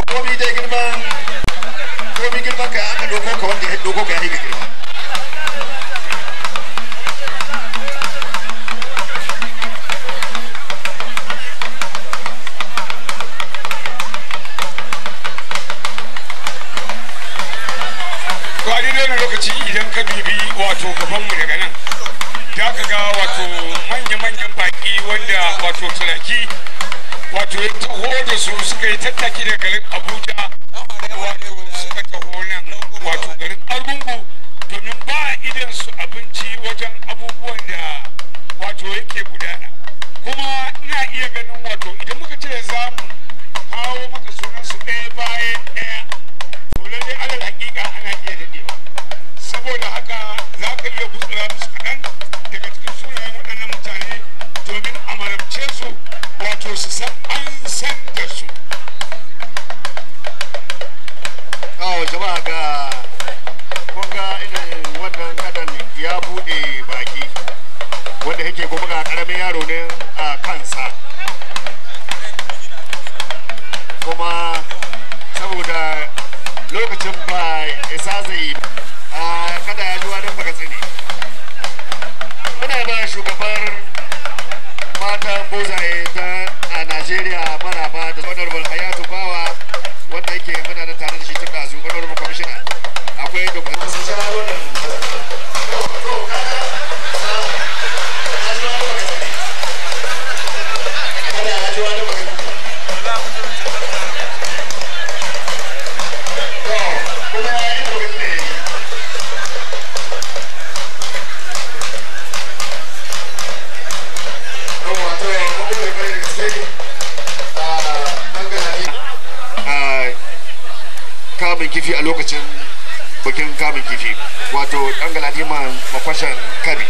Komi dai girman, komi girman ka aka doko ka wanda ya doko ka ya yi girma. To a daidai wannan lokaci idan ka dubi wato gabanmu daga nan, da ka ga wato manya-manyan baki wanda wato turaki wato ya taho da su suka yi tattaki daga garin Abuja, wato suka taho nan wato garin Argungu domin ba idan su abinci wajen abubuwan da wato yake gudana. Kuma ina iya ganin wato idan muka ce za mu kawo maka sunan su ɗaya bayan ɗaya, to lallai alal hakika ana iya daɗewa. Saboda haka za ka iya gutsura musu kaɗan daga cikin sunayen waɗannan mutane domin a marabce su, wato su san an san da su. Kawo jama'a ga kun ga irin wannan kadan ya buɗe baki, wanda yake kuma ga ƙaramin yaro ne a kansa. Kuma saboda lokacin ba isa zai a kada ya ji warin baka tsini. Muna ba shugabar matan buzaye ta a Najeriya maraba da Honorable Hayatu Bawa, wanda yake muna nan tare da shi tun ɗazu, Honorable Commissioner. Akwai Dr. Kamun kifi a lokacin bikin kamun kifi, wato ɗan Galadiman Makwashan Kabi.